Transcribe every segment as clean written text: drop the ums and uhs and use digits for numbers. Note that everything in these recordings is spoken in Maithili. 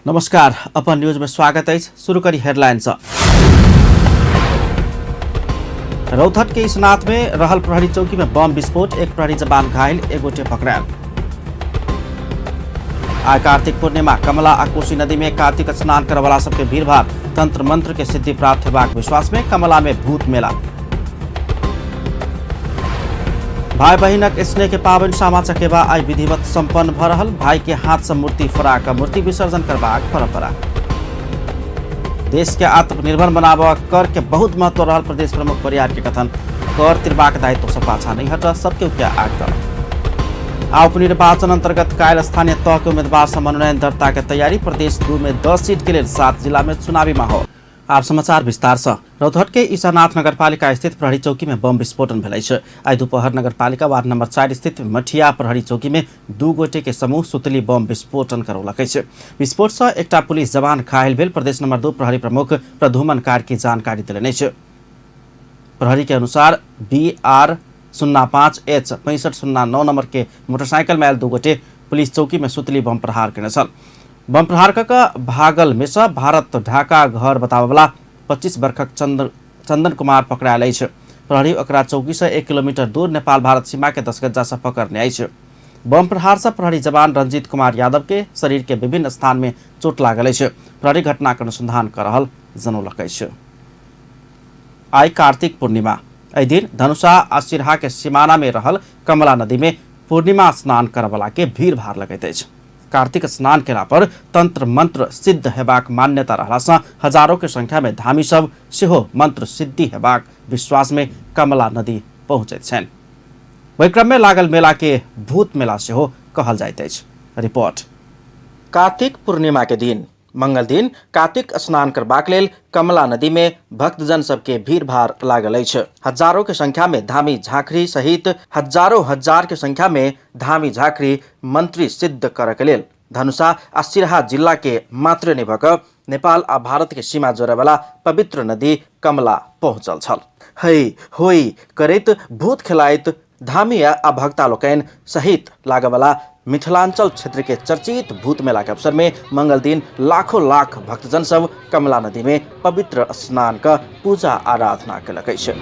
नमस्कार, अपन न्यूज में स्वागत है। शुरू करी हेडलाइन से। रौतहट के ईशनाथ में रहल प्रहरी चौकी में बम विस्फोट, एक प्रहरी जवान घायल, एक गोटे पकड़ायल। आइ कार्तिक पूर्णिमा, कमला आ कोसी नदी में कार्तिक स्नान करवाला सबके भीड़ भाड़, तंत्र मंत्र के सिद्धि प्राप्त हेबाक विश्वास में कमला में भूत मेला। भाई बहिनक स्नेह के पावन सामा चकेबा आइ विधिवत संपन्न भ रहल, भाई के हाथ से मूर्ति फरा क मूर्ति विसर्जन करबाक परंपरा। देश के आत्मनिर्भर बनाब कर के बहुत महत्व रहल प्रदेश प्रमुख परियार के कथन, कर तिरबाक दायित्व से पाछा नहीं हट सबके के आग्रह। आ उपनिर्वाचन अंतर्गत काल्हि स्थानीय तह के उम्मीदवार से मनोनयन दर्ता के तैयारी, प्रदेश 2 में 10 सीट के लेल 7 जिला में चुनावी माहौल। आप समाचार विस्तार से। रौतहट के ईशानाथ नगरपालिका स्थित प्रहरी चौकी में बम विस्फोटन भेल अछि। आइ दुपहर नगरपालिका वार्ड नंबर 4 स्थित मठिया प्रहरी चौकी में 2 गोटे के समूह सुतली बम विस्फोटन करौलक अछि। विस्फोट से एकटा पुलिस जवान घायल भेल प्रदेश नंबर 2 प्रहरी प्रमुख प्रधुमन कार्की जानकारी देलनि अछि। प्रहरी के अनुसार BR 05 H 6509 number के मोटरसाइकिल में आयल 2 गोटे पुलिस चौकी में सुतली बम प्रहार केने छल। बम प्रहार क भागल में से भारत ढाका घर बताबयवला 25 वर्षक चंदन कुमार पकड़ायल अछि। प्रहरी ओकरा चौकी से 1 किलोमीटर दूर नेपाल भारत सीमा के 10 गज्जा से पकड़ने अछि। बम प्रहार से प्रहरी जवान रंजीत कुमार यादव के शरीर के विभिन्न स्थान में चोट लागल अछि। प्रहरी घटना के अनुसंधान कर रहल जनौलक अछि। आइ कार्तिक पूर्णिमा, एहि दिन धनुषा आ सिरहा के सीमाना में रहल कमला नदी में पूर्णिमा स्नान करवला के भीड़ भाड़ लगैत अछि। कार्तिक स्नान केला पर तंत्र मंत्र सिद्ध हेबाक मान्यता रहला से हजारों के संख्या में धामी सब सेहो मंत्र सिद्धि हेबाक विश्वास में कमला नदी पहुंचैत छनि। ओहि क्रम में लागल मेला के भूत मेला सेहो कहल जाइत अछि। रिपोर्ट। कार्तिक पूर्णिमा के दिन मंगल दिन कार्तिक स्नान करबाक लेल कमला नदी में भक्तजन सबके भीड़ भाड़ लागल अछि। हजारों के संख्या में धामी झांखरी सहित हजारों हजार के संख्या में धामी झांखरी मंत्री सिद्ध करऽ के लेल धनुषा आ सिरहा जिला के मात्र नहि भऽ कऽ नेपाल आ भारत के सीमा जोड़े वाला पवित्र नदी कमला पहुंचल छल। हई होई करैत भूत खेलाइत धामी आ भक्ता लोकनि सहित लागयवला मिथिलांचल क्षेत्र के चर्चित भूत मेला के अवसर में मंगल दिन लाखों लाख भक्तजन सब कमला नदी में पवित्र स्नान क पूजा आराधना केलक अछि।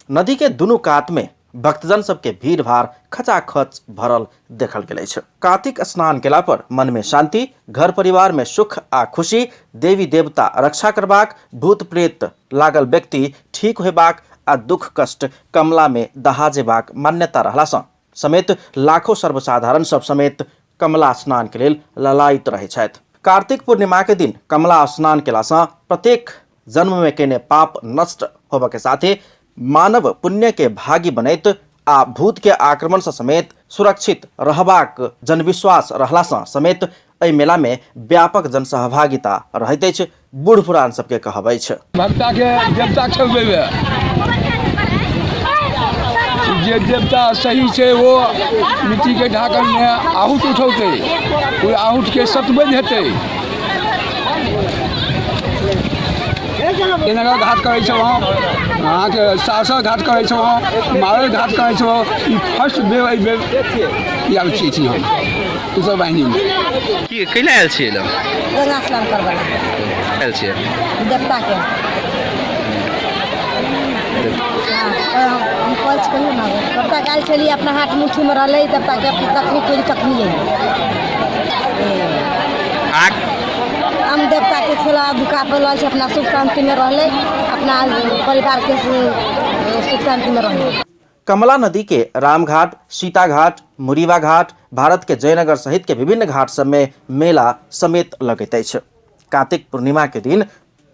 नदी के दुनू कात में भक्तजन सबके भीड़ भाड़ खचाखच भरल देखल गेल अछि। कार्तिक स्नान केला पर मन में शांति, घर परिवार में सुख आ खुशी, देवी देवता रक्षा करबाक, भूत प्रेत लागल व्यक्ति ठीक होयबाक आ दुख कष्ट कमला में दहा जेबाक मान्यता रहला सँ समेत लाखों सर्वसाधारण सब समेत कमला स्नान के लेल ललायित रहै छथि। कार्तिक पूर्णिमा के दिन कमला स्नान केला सँ प्रत्येक जन्म में केने पाप नष्ट होबऽ के साथे मानव पुण्य के भागी बनैत आ भूत के आक्रमण सँ समेत सुरक्षित रहबाक जनविश्वास रहला सँ समेत एहि मेला में व्यापक जनसहभागिता रहैत अछि। बूढ़ पुरान सबके कहब अछि। भक्ता के देवता खेलबै, जे देवता सही छै वो मिट्टी के ढाकन में आहूत उठौतै, ओहि आहूत के सतबैत हेतै। जयनगर घाट करै छौ, अहाँके सहरसा घाट करै छौ, मारल घाट करै छौ। ई फर्स्ट बेर एहि बेर आयल छी हम उत्तर वाहिनीमे। की कैला आयल छियै एलऽ? गंगा स्नान करबै आयल छियै देवताके। हम कहै छी कहियौ ने, देवताके आयल छलियै, अपना हाथ मुट्ठीमे रहलै देवताके, तखनी खोजि तखनी हम देवताके खेला धुका पैल छै, अपना सुख शान्तिमे रहलै, अपना परिवारके सुख शान्तिमे रहलै। कमला नदी के रामघाट, सीताघाट, मुरीवा घाट, भारत के जयनगर सहित के विभिन्न घाट सब में मेला समेत लगैत अछि। कार्तिक पूर्णिमा के दिन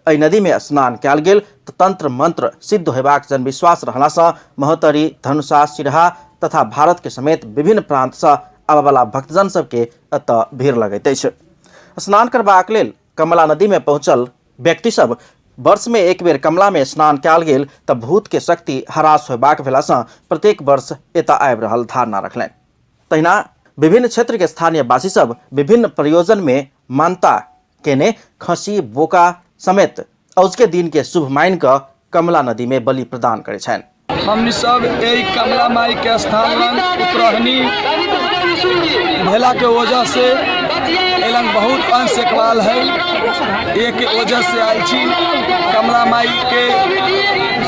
एहि नदी में स्नान कयल गेल तऽ तंत्र मंत्र सिद्ध होयबाक जनविश्वास रहला सँ महोत्तरी, धनुषा, सिरहा तथा भारत के समेत विभिन्न प्रांत सँ आबयवला भक्तजन सबके एतऽ भीड़ लगैत अछि। स्नान करबाक लेल कमला नदी में पहुँचल व्यक्ति सब वर्ष में एक बेर कमला में स्नान कयल गेल तऽ भूत के शक्ति ह्रास होयबाक भेलासँ प्रत्येक वर्ष एतऽ आबि रहल धारणा रखलनि। तहिना विभिन्न क्षेत्र के स्थानीय वासी सब विभिन्न प्रयोजन में मान्यता केने खसी बोका समेत औजके दिन के शुभ मानि कऽ कमला नदी में बलि प्रदान करै छनि। हमनी सब एहि कमला माई के स्थान लग उतरहनी भेला के वजह से एलन बहुत अंश एकवाल है, एक वजह से आयल छी। कमला माई के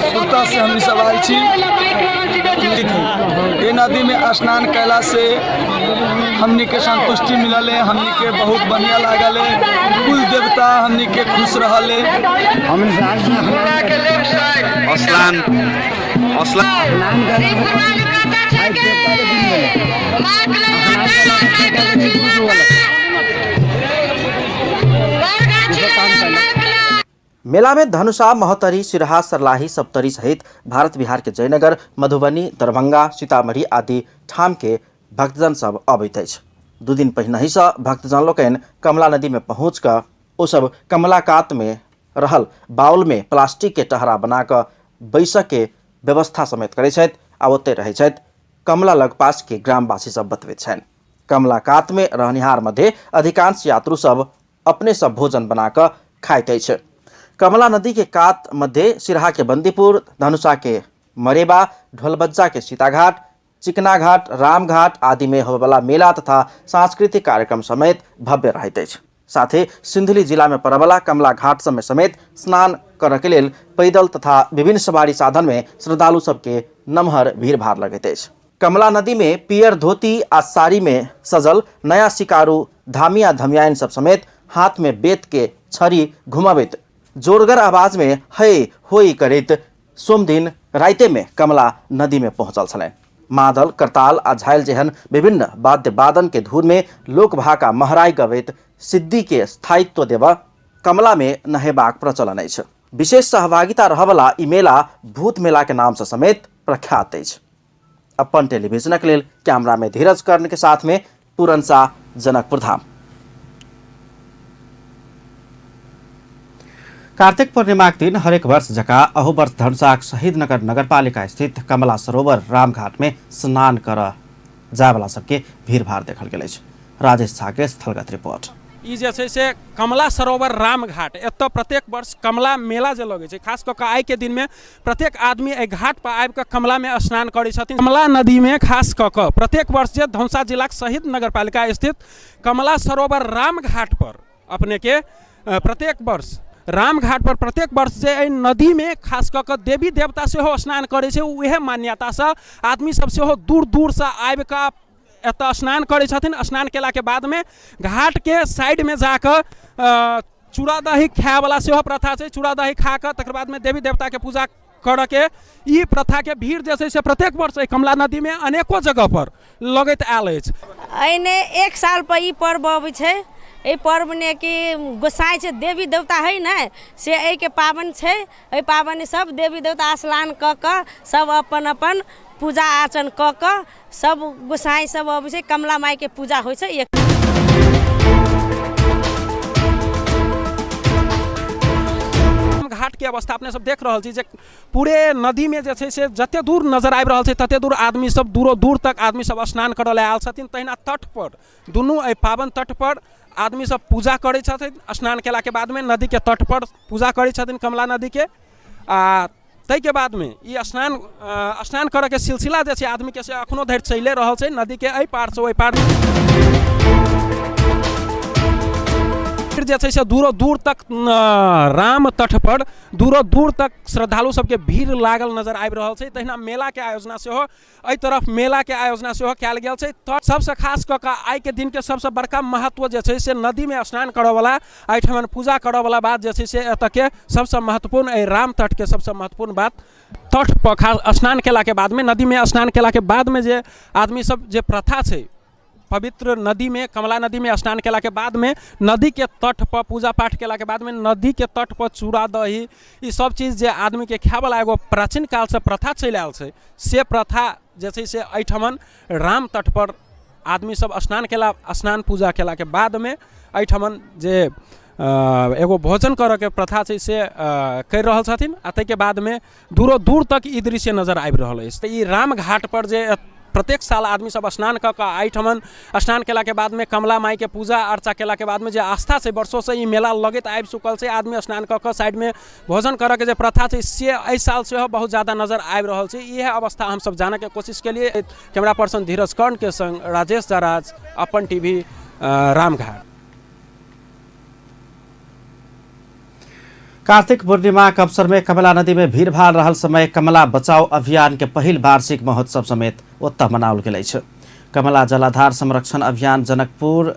सुरता से हमनी सब आयल छी। ये नदी में स्नान कैला से हमनी के संतुष्टि मिलल है, हमनी के बहुत बढ़िया लागल है, कुल देवता हमनी के खुश रहल है। स्नान स्नान मेला में धनुषा, महोत्तरी, सिरहा, सरलाही, सप्तरी सहित भारत बिहार के जयनगर, मधुबनी, दरभंगा, सीतामढ़ी आदि ठाम के भक्तजन सब अबैत अछि। 2 दिन पहिनहि सँ भक्तजन लोकनि कमला नदी में पहुँच कऽ ओ सब कमला कात में रहल बाउल में प्लास्टिक के टहरा बना कऽ बैसऽ के व्यवस्था समेत करै छथि आ ओतहि रहै छथि। कमला लग पास के ग्रामवासी सब बतबैत छनि। कमला कात में रहनिहार मध्य अधिकांश यात्रु सब अपने सब भोजन बना कऽ खाइत अछि। कमला नदी के कात मध्य सिरहा के बंदीपुर, धनुषा के मरेबा, ढोलबज्जा के सीताघाट, चिकनाघाट, रामघाट आदि में होबयवला मेला तथा सांस्कृतिक कार्यक्रम समेत भव्य रहैत अछि। साथे सिन्धुली जिला में पड़यवला कमला घाट सब में समेत स्नान करऽ के लेल पैदल तथा विभिन्न सवारी साधन में श्रद्धालु सबके नमहर भीड़भाड़ लगैत अछि। कमला नदी में पियर धोती आ साड़ी में सजल नया शिकारू धामिया धमियाइन सब समेत हाथ में बेत के छड़ी घुमाबैत जोरगर आवाज में हे होई करैत सोमदिन राइते में कमला नदी में पहुंचल छलनि। मादल, करताल आ झाइल जेहन विभिन्न वाद्य वादन के धुन में लोकभाका महराई गबैत सिद्धि के स्थायित्व देबऽ कमला में नहेबाक प्रचलन अछि। विशेष सहभागिता रहबला ई मेला भूत मेला के नाम से समेत प्रख्यात अछि। अपन टेलीविजनक लेल कैमरा में धीरज कर्ण के साथ में पूरन शाह, जनकपुर धाम। कार्तिक पूर्णिमाक दिन हरेक वर्ष जकाँ अहू वर्ष धनुषाक शहीद नगर नगरपालिका स्थित कमला सरोवर रामघाट में स्नान करऽ जायवला सबके भीड़भाड़ देखल गेल अछि। राजेश झा के स्थलगत रिपोर्ट। ई जे छै से कमला सरोवर रामघाट, एतऽ प्रत्येक वर्ष कमला मेला जे लगै छै, खास कऽ कऽ आइके दिनमे प्रत्येक आदमी एहि घाटपर आबि कऽ कमलामे स्नान करै छथिन। कमला नदीमे खास कऽ कऽ प्रत्येक वर्ष जे धनुषा जिलाक शहीद नगरपालिका स्थित कमला सरोवर रामघाटपर अपनेके प्रत्येक वर्ष रामघाटपर प्रत्येक वर्ष जे एहि नदीमे खास कऽ कऽ देवी देवता सेहो स्नान करै छै, उएह मान्यतासँ आदमी सब सेहो दूर दूरसँ आबि कऽ एतऽ स्नान करै छथिन। स्नान केलाके बादमे घाटके साइडमे जाकऽ चूड़ा दही खायवला सेहो प्रथा छै। चूड़ा दही खा कऽ तकर बादमे देवी देवताके पूजा करऽके ई प्रथाके भीड़ जे छै से प्रत्येक वर्ष एहि कमला नदीमे अनेको जगहपर लगैत आयल अछि। एहिने एक साल पर ई पर्व अबै छै। एहि पर्वमे कि गोसाइ छै, देवी देवता है ने, से एहिके पाबनि छै। एहि पाबनि सब देवी देवता स्नान कऽ कऽ सब अपन अपन पूजा अर्चन कऽ कऽ सब गोसाइ सब अबै छै, कमला माइके पूजा होइ छै। घाट के अवस्था अपने सब देख रहल छी जे पूरे नदी में जे छै से जते दूर नजर आबि रहल छै तते दूर आदमी सब दूरो दूर तक आदमी सब स्नान करऽ लए आयल छथिन। तहिना तट पर दुनू एहि पावन तट पर आदमी सब पूजा करै छथिन। स्नान केलाके बादमे नदीके तट पर पूजा करै छथिन कमला नदीके। आ ताहिके बादमे ई स्नान स्नान करऽके सिलसिला जे छै आदमीके से अखनो धरि चलिए रहल छै नदीके एहि पारसँ ओहि पार। फिर जे छै से दूरो दूर तक राम तट पर दूरो दूर तक श्रद्धालु सबके भीड़ लागल नजर आबि रहल छै। तहिना मेलाके आयोजना सेहो एहि तरफ मेलाके आयोजना सेहो कयल गेल छै। तऽ सबसँ खास कऽ कऽ आइके दिनके सबसँ बड़का महत्व जे छै से नदीमे स्नान करऽवला एहिठमन पूजा करऽवला बात जे छै से एतऽके सबसँ महत्वपूर्ण एहि राम तटके सबसँ महत्वपूर्ण बात। तट पर खास स्नान केलाके बादमे नदीमे स्नान केलाके बादमे जे आदमी सब जे प्रथा छै पवित्र नदीमे कमला नदीमे स्नान केलाके बादमे नदीके तटपर पूजा पाठ केलाके बादमे नदीके तटपर चूड़ा दही ई सब चीज जे आदमीके खायवला एगो प्राचीन कालसँ प्रथा चलि आयल छै से प्रथा जे छै से एहिठमन राम तटपर आदमी सब स्नान केला स्नान पूजा केलाके बादमे एहिठमन जे एगो भोजन करऽके प्रथा छै से करि रहल छथिन। आ ताहिके बादमे दूरो दूर तक ई दृश्य नजर आबि रहल अछि। तऽ ई रामघाट पर जे प्रत्येक साल आदमी सब स्नान कऽ कऽ एहिठमन स्नान केलाके बादमे कमला माइके पूजा अर्चा केलाके बादमे जे आस्था छै, वर्षोसँ ई मेला लगैत आबि चुकल छै। आदमी स्नान कऽ कऽ साइडमे भोजन करऽके जे प्रथा छै से एहि साल सेहो बहुत ज्यादा नजर आबि रहल छै। इएह अवस्था हमसब जानऽके कोशिश केलियै। कैमरा पर्सन धीरज कर्णके सङ्ग राजेश जराज, अपन टीवी, रामघाट। कार्तिक पूर्णिमाक अवसर में कमला नदी में भीड़ भाड़ रहल समय कमला बचाओ अभियान के पहिल वार्षिक महोत्सव समेत ओतऽ मनाओल गेल अछि। कमला जलाधार संरक्षण अभियान जनकपुर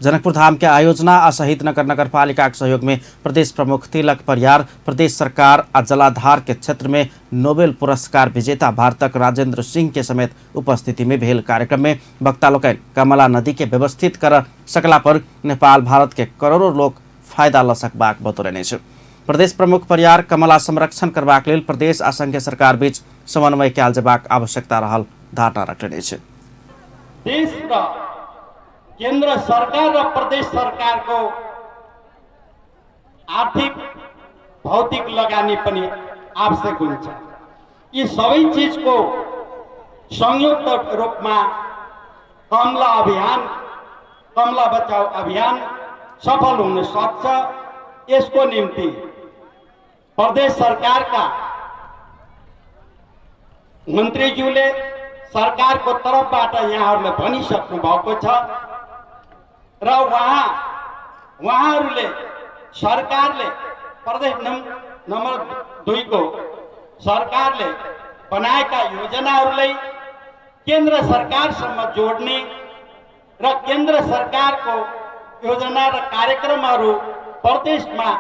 जनकपुर धाम के आयोजना आ शहीद नगर नगरपालिका के सहयोग में प्रदेश प्रमुख तिलक परियार, प्रदेश सरकार आ जलाधार के क्षेत्र में नोबेल पुरस्कार विजेता भारतक राजेंद्र सिंह के समेत उपस्थिति में भेल कार्यक्रम में वक्ता लोकनि कमला नदी के व्यवस्थित कर सकला पर नेपाल भारत के करोड़ों लोग फायदा ल सकबाक बतौलनि अछि। प्रदेश प्रमुख परियार कमला संरक्षण करबाक लेल प्रदेश आ संघीय सरकार बीच समन्वय कयल जेबाक आवश्यकता रहल धारणा रखलनि अछि। देश र केन्द्र सरकार र प्रदेश सरकारको आर्थिक भौतिक लगानी पनि आवश्यक हुन्छ। यी सबै चिजको संयुक्त रूपमा कमला अभियान, कमला बचाउ अभियान सफल हुन सक्छ। यसको निम्ति प्रदेश सरकारका मन्त्रीज्यूले सरकारको तर्फबाट यहाँहरूले भनिसक्नु भएको छ र उहाँहरूले सरकारले प्रदेश नम्बर 2 को सरकारले बनाएका योजनाहरूलाई केन्द्र सरकारसम्म जोड्ने र केन्द्र सरकारको योजना र कार्यक्रमहरू प्रदेशमा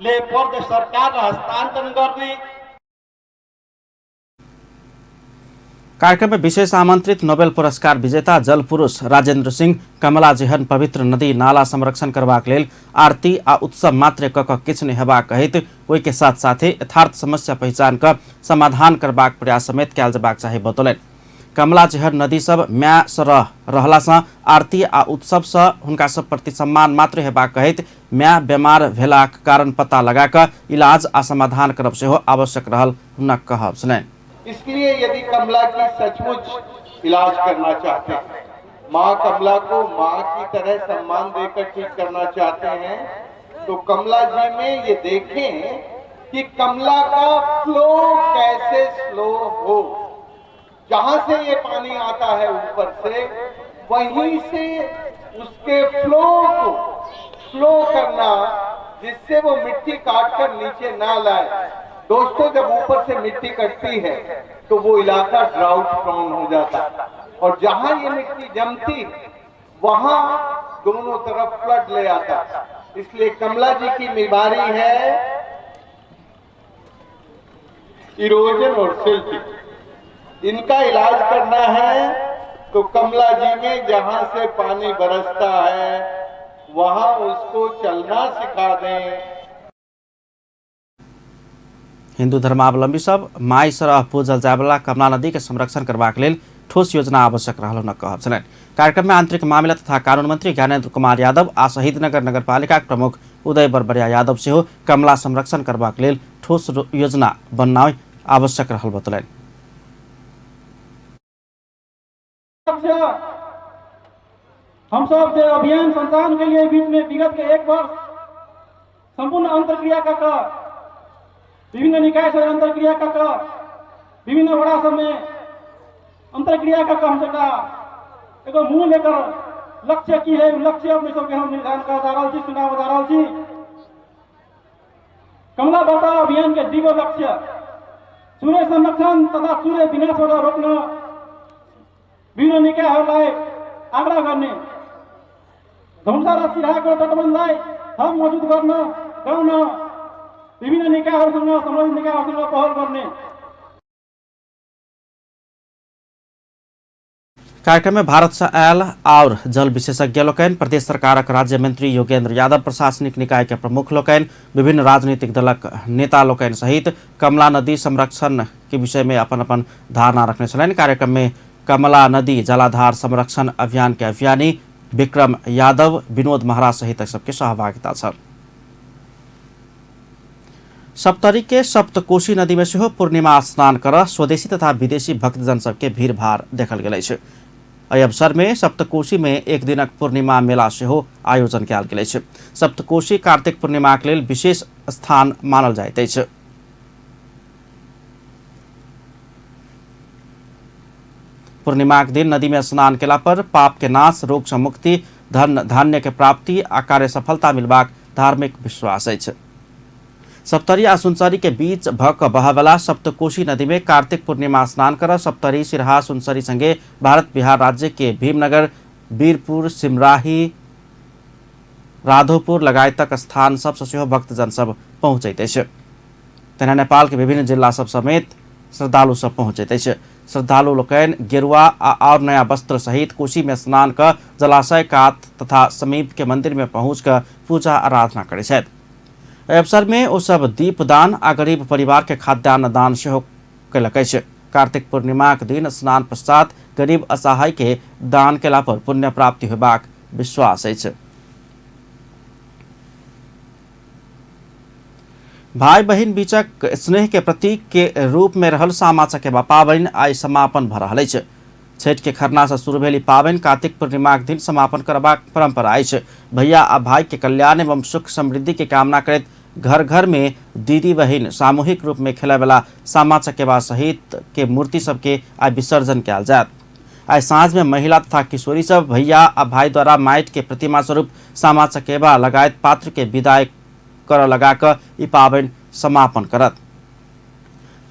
ले प्रदेश सरकारलाई हस्तान्तरण गर्ने। कार्यक्रम में विशेष आमंत्रित नोबेल पुरस्कार विजेता जल पुरुष राजेंद्र सिंह कमला जेहन पवित्र नदी नाला संरक्षण करबाक लेल आरती आ उत्सव मात्र क क किछु नहि हेबाक कहैत ओहि के साथ साथे यथार्थ समस्या पहिचान क समाधान करबाक प्रयास समेत कयल जेबाक चाही बतौलनि। कमला जेहन नदी सब म्या सरह रहला सँ आरती आ उत्सव सँ हुनका सब प्रति सम्मान मात्र हेबाक कहैत म्या बेमार भेलाक कारण पता लगा क इलाज आ समाधान करब सेहो आवश्यक रहल हुनक कहब छलनि। इसलिए यदि कमला की सचमुच इलाज करना चाहते हैं, माँ कमला को माँ की तरह सम्मान देकर ठीक करना चाहते हैं, तो कमला जी में ये देखें कि कमला का फ्लो कैसे स्लो हो। जहां से ये पानी आता है ऊपर से, वहीं से उसके फ्लो को स्लो करना, जिससे वो मिट्टी काट कर नीचे ना लाए। दोस्तों, जब ऊपर से मिट्टी कटती है तो वो इलाका ड्राउट प्रोन हो जाता है, और जहां ये मिट्टी जमती है वहां दोनों तरफ फ्लड ले आता है। इसलिए कमला जी की बीमारी है इरोजन और सिल्टिंग, इनका इलाज करना है तो कमला जी में जहां से पानी बरसता है वहां उसको चलना सिखा दें। हिंदू धर्मावलंबी सब माई सरह पूजल जायवला कमला नदी के संरक्षण करबाक लेल ठोस योजना आवश्यक रहल हुनक कहब छलनि। कार्यक्रम में आंतरिक मामिला तथा कानून मंत्री ज्ञानेन्द्र कुमार यादव आ शहीदनगर नगरपालिका प्रमुख उदय बरबरिया यादव सेहो कमला संरक्षण करबाक लेल ठोस योजना बननाइ आवश्यक रहल बतौलनि। हम सब जे अभियान संचालन के लिए बीच में विगत के एक वर्ष संपूर्ण अंतर्क्रिया क विभिन्न निकाय से अंतर्क्रिया क विभिन्न वड़ा सब में अंतर्क्रिया क हम सबका एगो मूल एकर लक्ष्य की है, लक्ष्य अपने सबके हम निर्धारण कर जा रहल छी, सुनाव जा रहल छी। कमला बचाओ अभियान के दिगो लक्ष्य सूर्य संरक्षण तथा सूर्य विनाशबाट रोक्न विभिन्न निकायहरूलाई आग्रह गर्ने, धनुषा र सिराहाको तटबन्धलाई थप मजबुत गर्न गाउन विभिन्न निकायहरूसँग सम्बन्धित निकायहरूसँग पहल गर्ने। कार्यक्रम में भारत से आयल और जल विशेषज्ञ लोकनि, प्रदेश सरकारक राज्य मंत्री योगेंद्र यादव, प्रशासनिक निकाय के प्रमुख लोकनि, विभिन्न राजनीतिक दलक नेता लोकनि सहित कमला नदी संरक्षण के विषय में अपन अपन धारणा रखने छलनि। कार्यक्रम में कमला नदी जलाधार संरक्षण अभियान के अभियानी विक्रम यादव, विनोद महाराज सहित सबके सहभागिता छल। सप्तरी के सप्तकोशी नदी में सेहो पूर्णिमा स्नान कर स्वदेशी तथा विदेशी भक्तजन सबके भीड़भाड़ देखल गेल अछि। एहि अवसर में सप्तकोशी में एक दिनक पूर्णिमा मेला सेहो आयोजन कयल गेल अछि। सप्तकोशी कार्तिक पूर्णिमाक लेल विशेष स्थान मानल जाइत अछि। पूर्णिमाक दिन नदी में स्नान केला पर पाप के नाश, रोग से मुक्ति, धन धान्य के प्राप्ति आ कार्य सफलता मिलबाक धार्मिक विश्वास अछि। सप्तरी आ सुनसरी के बीच भक बहवला सप्तकोशी नदी में कार्तिक पूर्णिमा स्नान कर सप्तरी, सिरहा, सुनसरी संगे भारत बिहार राज्य के भीमनगर, वीरपुर, सिमराही, राधोपुर लगायतक स्थान सब सेहो भक्तजन सब पहुँचैत अछि। तहिना नेपाल के विभिन्न जिला सब समेत श्रद्धालु सब पहुँचैत अछि। श्रद्धालु लोकनि गेरुआ आ और नया वस्त्र सहित कोशी में स्नान क जलाशय कात तथा समीप के मंदिर में पहुँच क पूजा आराधना करैत छथि। एहि अवसर में ओ सब दीपदान आ गरीब परिवार के खाद्यान्न दान सेहो कयलक अछि। कार्तिक पूर्णिमाक दिन स्नान पश्चात गरीब असहाय के दान केला पर पुण्य प्राप्ति होयबाक विश्वास अछि। भाई बहिन बीचक स्नेह के प्रतीक के रूप में रहल सामा चकेबा पाबनि आइ समापन भ रहल अछि। छठि के खरना से शुरू भेल ई पाबनि कार्तिक पूर्णिमाक दिन समापन करबाक परंपरा अछि। भैया आ भाई के कल्याण एवं सुख समृद्धि के कामना करैत घर घर में दीदी बहिन सामूहिक रूप में खेलयवला सामा चकेबा सहित के मूर्ति सबके आइ विसर्जन कयल जायत। आइ साँझ में महिला तथा किशोरी सब भैया आ भाई द्वारा माटि के प्रतिमा स्वरूप सामा चकेबा लगायत पात्र के विदाई कर लगा क ई पाबनि समापन करत।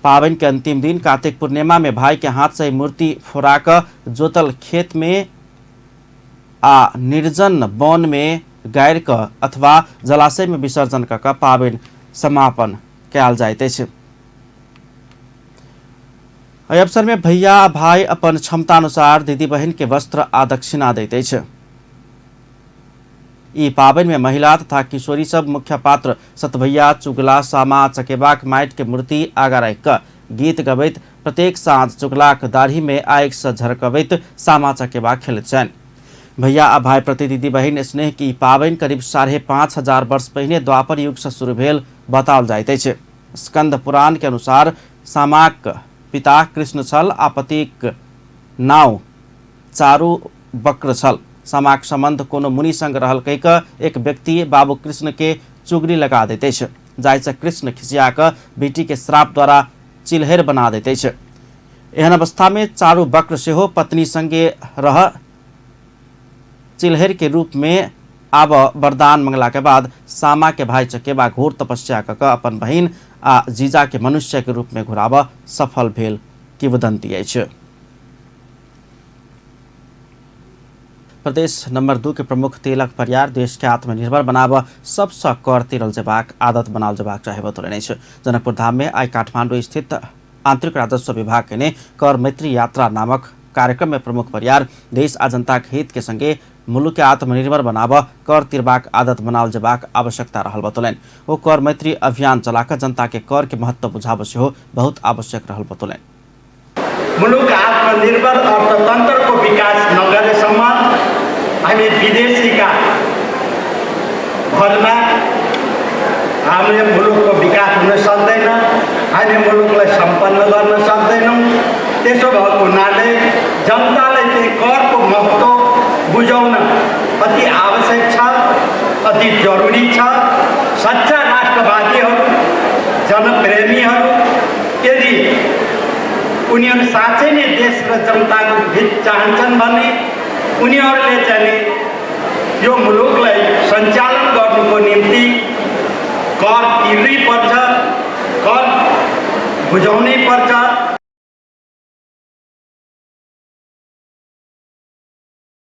पाबनि के अंतिम दिन कार्तिक पूर्णिमा में भाई के हाथ से मूर्ति फोड़ा क जोतल खेत में आ निर्जन वन में गाड़ि क अथवा जलाशय में विसर्जन क क पाबनि समापन कयल जाइत अछि। एहि अवसर में भैया आ भाई अपन क्षमतानुसार दीदी बहिन के वस्त्र आ दक्षिणा दैत अछि। ई पाबनि में महिला तथा किशोरी सब मुख्य पात्र सतभैया, चुगला, सामा चकेबाक माटि के मूर्ति आगा राखि क गीत गबैत प्रत्येक साँझ चुगलाक दाढ़ी में आगि से झरकबैत सामा चकेबा खेलैत छनि। भैया आ भाई प्रति दीदी बहिन स्नेह के ई पाबनि करीब 5,500 वर्ष पहिने द्वापर युग से शुरू भेल बताओल जाइत अछि। स्कंद पुराण के अनुसार सामाक पिता कृष्ण छल आ पतिक नाव चारू वक्र छल। सामाक संबंध कोनो मुनि संग रहल कहि क एक व्यक्ति बाबू कृष्ण के चुगली लगा दैत अछि, जाहिसँ कृष्ण खिसिया क बेटी के श्राप द्वारा चिल्हैर बना दैत अछि। एहन अवस्था में चारू वक्र सेहो पत्नी संगे रह चिल्हैर के रूप में आब वरदान मंगला के बाद सामा के भाई चकेबा घोर तपस्या क क अपन बहिन आ जीजा के मनुष्य के रूप में घुराब सफल भेल किंवदंती अछि। प्रदेश नंबर 2 के प्रमुख तिलक परियार देश के आत्मनिर्भर बनाब सबसँ कर तिरल जेबाक आदत बनाओल जेबाक चाही बतौलनि अछि। जनकपुर धाम में आइ काठमांडू स्थित आंतरिक राजस्व विभाग के कर मैत्री यात्रा नामक कार्यक्रम में प्रमुख परियार देश आ जनता के हित के संगे मुल्क के आत्मनिर्भर बनाब कर तिरबाक आदत बनाओल जेबाक आवश्यकता रहल बतौलनि। ओ कर मैत्री अभियान चलाकर जनता के कर के महत्व बुझाब सेहो बहुत आवश्यक रहल बतौलनि। मुलुक आत्मनिर्भर अर्थतन्त्रको विकास नगरेसम्म हामी विदेशीका भरमा हामीले मुलुकको विकास हुन सक्दैन, हामी मुलुकलाई सम्पन्न गर्न सक्दैनौँ। त्यसो भएको हुनाले जनतालाई चाहिँ करको महत्त्व बुझाउन अति आवश्यक छ, अति जरुरी छ। सच्चा राष्ट्रवादीहरू, जनप्रेमीहरू यदि उनीहरू साँच्चै नै देश र जनताको हित चाहन्छन् भने उनीहरूले चाहिँ यो मुलुकलाई सञ्चालन गर्नुको निम्ति कर तिर्नै पर्छ, कर बुझाउनै पर्छ।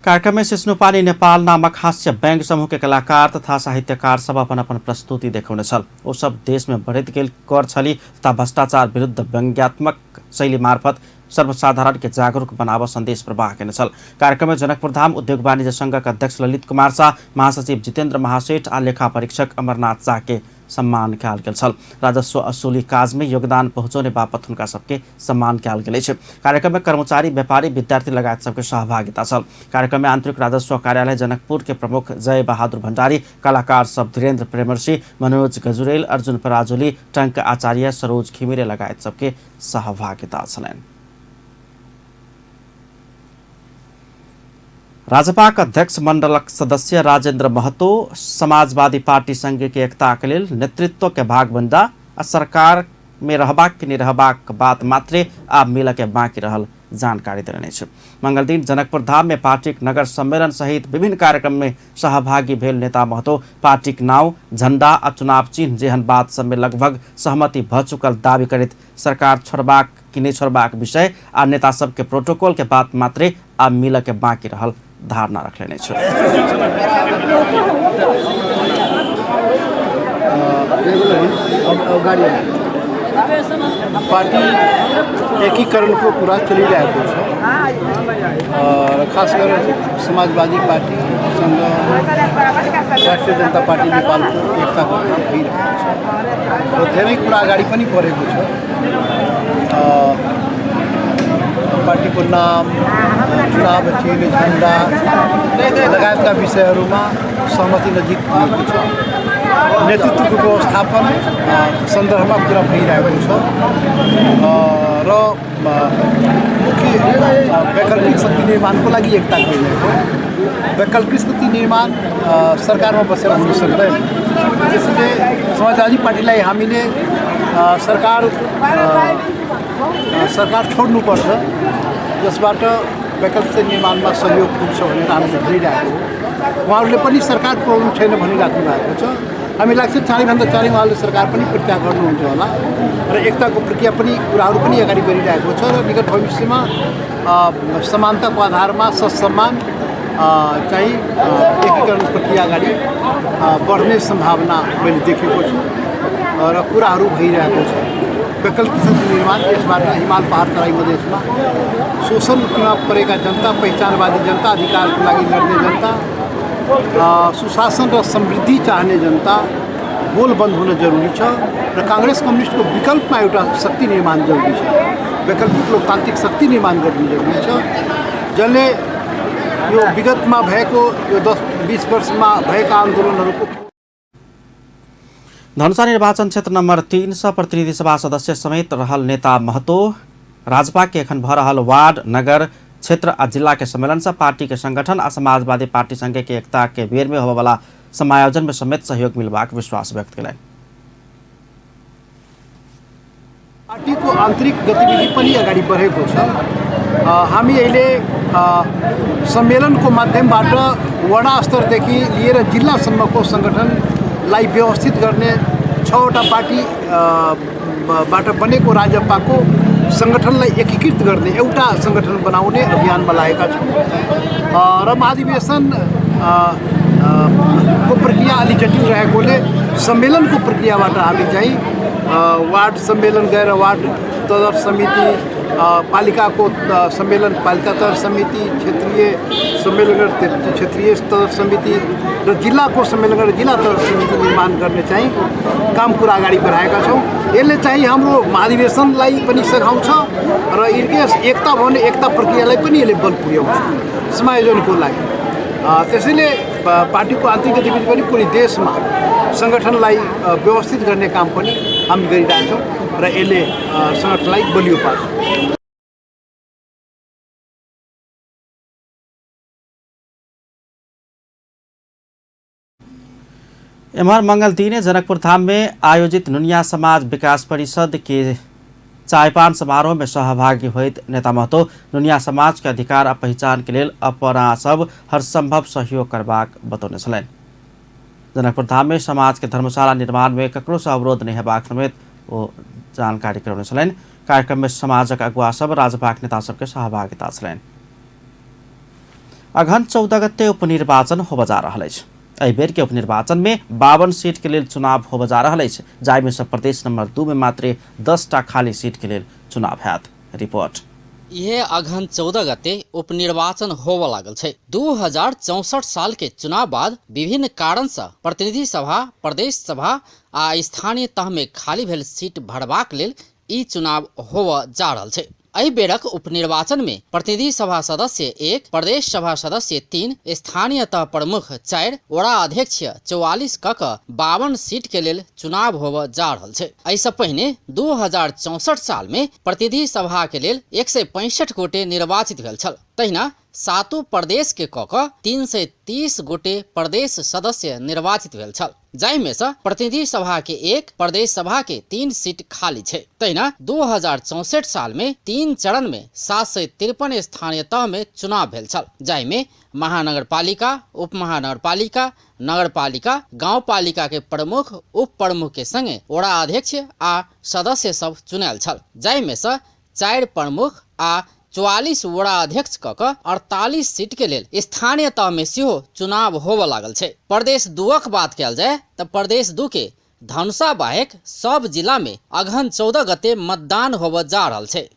कार्यक्रम में सिस्नुपानी नेपाल नामक हास्य व्यंग्य समूह के कलाकार तथा साहित्यकार सब अपन अपन प्रस्तुति देखौने छल। ओ सब देश में बढ़ैत गेल कर छली तथा भ्रष्टाचार विरुद्ध व्यंग्यात्मक शैली मार्फत सर्वसाधारण के जागरूक बनाव संदेश प्रवाह केने छल। कार्यक्रम में जनकपुर धाम उद्योग वाणिज्य संघक अध्यक्ष ललित कुमार शाह, महासचिव जितेन्द्र महासेठ आ लेखा परीक्षक अमरनाथ शाह के सम्मान कयल गेल छल। राजस्व असुली काज में योगदान पहुँचौने बापत हुनका सबके सम्मान कयल गेल अछि। कार्यक्रम में कर्मचारी, व्यापारी, विद्यार्थी लगायत सबके सहभागिता छल। कार्यक्रम में आंतरिक राजस्व कार्यालय जनकपुर के प्रमुख जय बहादुर भण्डारी, कलाकार सब धीरेन्द्र प्रेमर्षि, मनोज गजुरेल, अर्जुन पराजुली, टंक आचार्य, सरोज घिमिरे लगायत सबके सहभागिता छलनि। राजपाक अध्यक्ष मंडलक सदस्य राजेंद्र महतो समाजवादी पार्टी संघ के एकता के लेल नेतृत्व के भाग बंदा आ सरकार में रहबाक कि नहि रहबाक बात मात्रे आब मिल के बाकी रहल जानकारी देने अछि। मंगल दिन जनकपुर धाम में पार्टीक नगर सम्मेलन सहित विभिन्न कार्यक्रम में सहभागी भेल नेता महतो पार्टीक नाव, झंडा आ चुनाव चिन्ह जेहन बात सब में लगभग सहमति भ चुकल दावी करैत सरकार छोड़बाक कि नहि छोड़बाक विषय आ नेता सबके प्रोटोकॉल के बात मात्रे आ मिल के बाकी रहल धारणा रखलेने अछि। पार्टी एकीकरणको कुरा चलिरहेको छ र खास गरेर समाजवादी पार्टीसँग राष्ट्रिय जनता पार्टी नेपालको एकताको काम भइरहेको छ र धेरै कुरा अगाडि पनि बढेको छ। पार्टीको नाम, चुनाव चिन्ह, झन्डा लगायतका विषयहरूमा सहमति नजिक पुगेको छ। नेतृत्वको व्यवस्थापन सन्दर्भमा कुरा भइरहेको छ र मुख्य वैकल्पिक शक्ति निर्माणको लागि एकता गरिरहेको। वैकल्पिक शक्ति निर्माण सरकारमा बसेर हुन सक्दैन। त्यसैले समाजवादी पार्टीलाई हामीले सरकार छोड्नुपर्छ, जसबाट वैकल्पिक निर्माणमा सहयोग पुग्छ भनेर हामीले भनिरहेको हो। उहाँहरूले पनि सरकार प्रब्लम छैन भनिराख्नु भएको छ। हामी लाग्छ चाँडैभन्दा चाँडै उहाँहरूले सरकार पनि परित्याग गर्नुहुन्छ होला र एकताको प्रक्रिया पनि कुराहरू पनि अगाडि बढिरहेको छ र निकट भविष्यमा समानताको आधारमा ससम्मान चाहिँ एकीकरण प्रक्रिया अगाडि बढ्ने सम्भावना मैले देखेको छु र कुराहरू भइरहेको छ। वैकल्पिक शक्ति निर्माण यसबाट हिमाल पहाड तराई मधेसमा शोषणमा परेका जनता, पहिचानवादी जनता, अधिकारको लागि लड्ने जनता, सुशासन र समृद्धि चाहने जनता गोलबन्द हुन जरुरी छ र काङ्ग्रेस कम्युनिस्टको विकल्पमा एउटा शक्ति निर्माण जरुरी छ। वैकल्पिक लोकतान्त्रिक शक्ति निर्माण गर्नु जरुरी छ, जसले यो विगतमा भएको यो 10-20 वर्षमा भएका आन्दोलनहरूको। धनुषा निर्वाचन क्षेत्र नम्बर 3 सँ प्रतिनिधि सभा सदस्य समेत रहल नेता महतो राजपा के एखन भ रहल वार्ड, नगर, क्षेत्र आ जिला के सम्मेलन से पार्टी के संगठन आ समाजवादी पार्टी संघ के एकता के बेर में होबयवला समायोजन में समेत सहयोग मिलबाक विश्वास व्यक्त कयलनि। पार्टीको आन्तरिक गतिविधि पनि अगाडि बढेको छ। हामी अहिले सम्मेलनको माध्यमबाट वडा स्तरदेखि लिएर जिल्लासम्मको सङ्गठनलाई व्यवस्थित गर्ने 6वटा पार्टी बाट बनेको राजपाको सङ्गठनलाई एकीकृत गर्ने एउटा सङ्गठन बनाउने अभियानमा लागेका छौँ र महाधिवेशन को प्रक्रिया अलि जटिल रहेकोले सम्मेलनको प्रक्रियाबाट हामी चाहिँ वार्ड सम्मेलन गएर वार्ड तदर्थ समिति, पालिकाको सम्मेलन पालिका तदर्थ समिति, क्षेत्रीय सम्मेलन गरेर क्षेत्रीय तदर्थ समिति र जिल्लाको सम्मेलन गरेर जिल्ला तदर्थ समिति निर्माण गर्ने चाहिँ काम कुरा अगाडि बढाएका छौँ। यसले चाहिँ हाम्रो महाधिवेशनलाई पनि सघाउँछ र इनकेस एकता भयो भने एकता प्रक्रियालाई पनि यसले बल पुर्याउँछ समायोजनको लागि। त्यसैले पार्टीको आन्तरिक गतिविधि पनि पुरै देशमा सङ्गठनलाई व्यवस्थित गर्ने काम पनि हामी गरिरहेछौँ र यसले सङ्गठनलाई बलियो पार्छ। एम्हर मंगल दिने जनकपुर धाम में आयोजित नुनिया समाज विकास परिषद के चायपान समारोह में सहभागी होइत नेता महतो नुनिया समाज के अधिकार आ पहिचान के लेल अपना सब हर संभव सहयोग करबाक बतौने छलनि। जनकपुर धाम में समाज के धर्मशाला निर्माण में ककरो से अवरोध नहीं हेबाक समेत ओ जानकारी करौने छलनि। कार्यक्रम में समाजक अगुआ सब राजपाक नेता सबके सहभागिता छलनि। अगहन 14 गते उपनिर्वाचन होबय जा रहल अछि। एहि बेर के उपनिर्वाचन में 52 सीट के लेल चुनाव होबय जा रहल अछि, जाहिमे सँ प्रदेश नंबर 2 में मात्र 10टा खाली सीट के लेल चुनाव हैत। रिपोर्ट। इहे अगहन 14 गते उपनिर्वाचन होबऽ लागल छै। 2064 साल के चुनाव बाद विभिन्न कारण से प्रतिनिधि सभा, प्रदेश सभा आ स्थानीय तह में खाली भेल सीट भरबाक लेल ई चुनाव होबऽ जा रहल छै। एहि बेरक उपनिर्वाचन में प्रतिनिधि सभा सदस्य 1, प्रदेश सभा सदस्य 3, स्थानीय तह प्रमुख 4, वडा अध्यक्ष 44 क 52 सीट के लेल चुनाव होबऽ जा रहल छै। एहिसँ पहिने 2064 साल में प्रतिनिधि सभा के लेल 165 गोटे निर्वाचित भेल छल। तहिना सातों प्रदेश के क 330 गोटे प्रदेश सदस्य निर्वाचित भेल छल, जाहिमे सँ प्रतिनिधि सभा के 1, प्रदेश सभा के 3 सीट खाली छै। तहिना 2064 साल में 3 चरण में 753 स्थानीय तह में चुनाव भेल छल, जाहिमे महानगरपालिका, उपमहानगरपालिका, नगरपालिका, गाउँपालिका के प्रमुख, उप प्रमुख के संगे वडा अध्यक्ष आ सदस्य सब चुनायल छल, जाहिमे सँ 4 प्रमुख आ 44 वडा अध्यक्ष क 48 सीट के लेल स्थानीय तह में सेहो चुनाव होबऽ लागल छै। प्रदेश 2 बात कयल जाय तऽ प्रदेश 2 के धनुषा बाहेक सब जिला में अगहन 14 गते मतदान होबऽ जा रहल छै।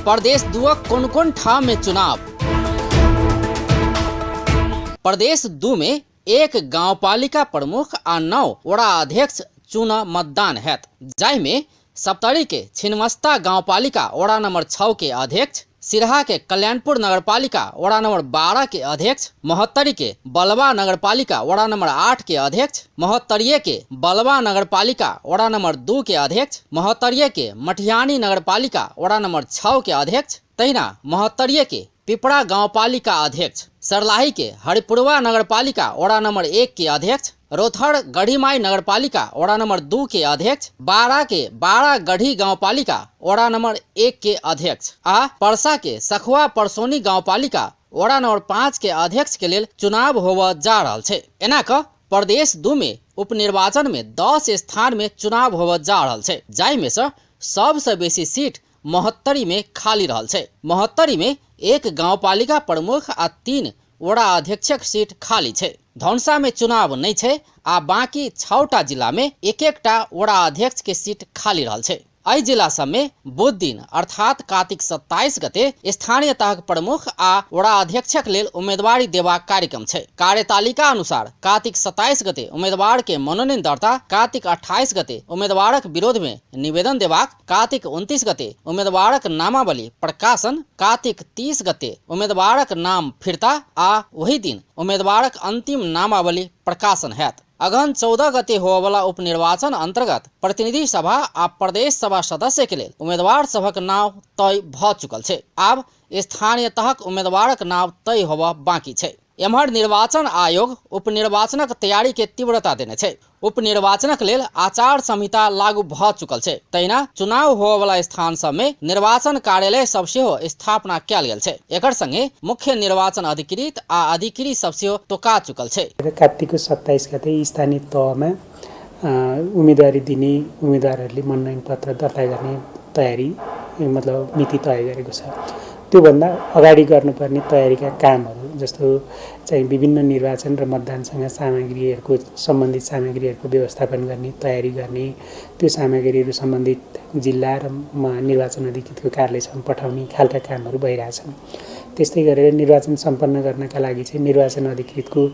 प्रदेश 2 कोन कोन ठाम में चुनाव? प्रदेश 2 में 1 गाउँपालिका प्रमुख आ 9 वडा अध्यक्ष चुनाव मतदान हैत, जाहिमे सप्तरी के छिन्नमस्ता गाउँपालिका वडा नंबर 6 के अध्यक्ष, सिरहा के कल्याणपुर नगरपालिका वडा नंबर 12 के अध्यक्ष, महोत्तरी के बलवा नगरपालिका वडा नंबर 8 के अध्यक्ष, महोत्तरीय के बलवा नगरपालिका वडा नंबर 2 के अध्यक्ष, महोत्तरीय के मठियानी नगरपालिका वडा नंबर 6 के अध्यक्ष, तहिना महोत्तरीय के पिपरा गाउँपालिका अध्यक्ष, सर्लाही के हरिपुरवा नगरपालिका वडा नंबर 1 के अध्यक्ष, रोथड़ गढ़ीमाई नगरपालिका वडा नंबर 2 के अध्यक्ष, बारा के बारा गढ़ी गाउँपालिका वडा नंबर 1 के अध्यक्ष आ परसा के सखुआ परसोनी गाउँपालिका वडा नंबर 5 के अध्यक्ष के लेल चुनाव होबऽ जा रहल छै। एना क प्रदेश 2 में उपनिर्वाचन में 10 स्थान में चुनाव होबऽ जा रहल छै, जाहिमे सँ सबसँ बेसी सीट महोत्तरी में खाली रहल छै। महोत्तरी में 1 गाउँपालिका प्रमुख आ 3 वडा अध्यक्षक सीट खाली छै। धनुषा में चुनाव नहीं छै आ बाकी 6टा जिला में 1-1टा वडा अध्यक्ष के सीट खाली रहल छै। एहि जिला सब में बुध दिन अर्थात कार्तिक 27 गते स्थानीय तहक प्रमुख आ वडा अध्यक्षक लेल उम्मीदवारी देबाक कार्यक्रम छै। कार्यतालिका अनुसार कार्तिक 27 गते उम्मीदवार के मनोनयन दर्ता, कार्तिक 28 गते उम्मीदवारक विरोध में निवेदन देबाक, कार्तिक 29 गते उम्मीदवारक नामावली प्रकाशन, कार्तिक 30 गते उम्मीदवारक नाम फिर्ता आ वही दिन उम्मीदवारक अंतिम नामावली प्रकाशन हैत। अगहन 14 गते होबऽवला उपनिर्वाचन अंतर्गत प्रतिनिधि सभा आ प्रदेश सभा सदस्य के लेल उम्मीदवार सभक नाम तय भ चुकल छै। आब स्थानीय तहक उम्मीदवारक नाम तय होबऽ बाकी छै। एम्हर निर्वाचन आयोग उपनिर्वाचनक तैयारी के तीव्रता देने छै। उपनिर्वाचनक लेल आचार संहिता लागू भ चुकल छै। तहिना चुनाव होबऽवला स्थान सब में निर्वाचन कार्यालय सब सेहो स्थापना कयल गेल छै। एकर संगे मुख्य निर्वाचन अधिकृत आ अधिकारी सब सेहो तोका चुकल छै। कार्तिकको 27 गते स्थानीय तहमा उम्मेदवारी दिने उम्मेदवारहरूले मनोनयन पत्र दर्ता गर्ने तयारी मतलब मिति तय गरेको छ। त्योभन्दा अगाडि गर्नुपर्ने तयारीका कामहरू जस्तो चाहिँ विभिन्न निर्वाचन र मतदानसँग सामग्रीहरूको सम्बन्धित सामग्रीहरूको व्यवस्थापन गर्ने तयारी गर्ने, त्यो सामग्रीहरू सम्बन्धित जिल्ला र निर्वाचन अधिकृतको कार्यालयसम्म पठाउने खालका कामहरू भइरहेछन्। त्यस्तै गरेर निर्वाचन सम्पन्न गर्नका लागि चाहिँ निर्वाचन अधिकृतको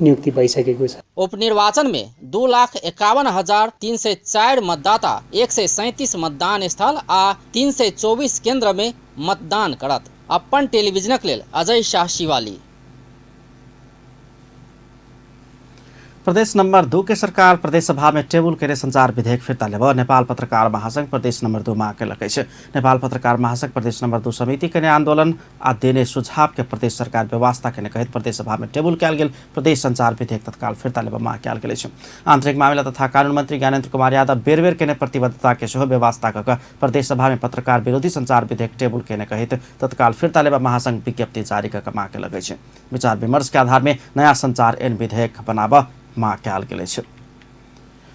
नियुक्ति भइसकेको छ। उपनिर्वाचन में 2,51,304 मतदाता 137 मतदान स्थल आ 324 केंद्र में मतदान करत। अपन टेलीविजनक लेल अजय शाह शिवाली। प्रदेश नंबर 2 के सरकार प्रदेश सभा में टेबुल के संचार विधेयक फिर्ता लेब नेपाल पत्रकार महासंघ प्रदेश नंबर 2 माग केलक अछि। नेपाल पत्रकार महासंघ प्रदेश नंबर 2 समिति के आंदोलन आ देने सुझाव के प्रदेश सरकार व्यवस्था केने कहैत प्रदेश सभा में टेबुल कयल गेल प्रदेश संचार विधेयक तत्काल फिर्ता लेब माग कयल गेल अछि। आंतरिक मामिला तथा कानून मंत्री ज्ञानेन्द्र कुमार यादव बेर बेर केने प्रतिबद्धता के सेहो व्यवस्था क प्रदेश सभा में पत्रकार विरोधी संचार विधेयक टेबुल केने कहैत तत्काल फिर्ता लेब महासंघ विज्ञप्ति जारी क माग केलक अछि। विचार विमर्श के आधार में नया संचार ऐन विधेयक बनाब माग कयल गेल अछि।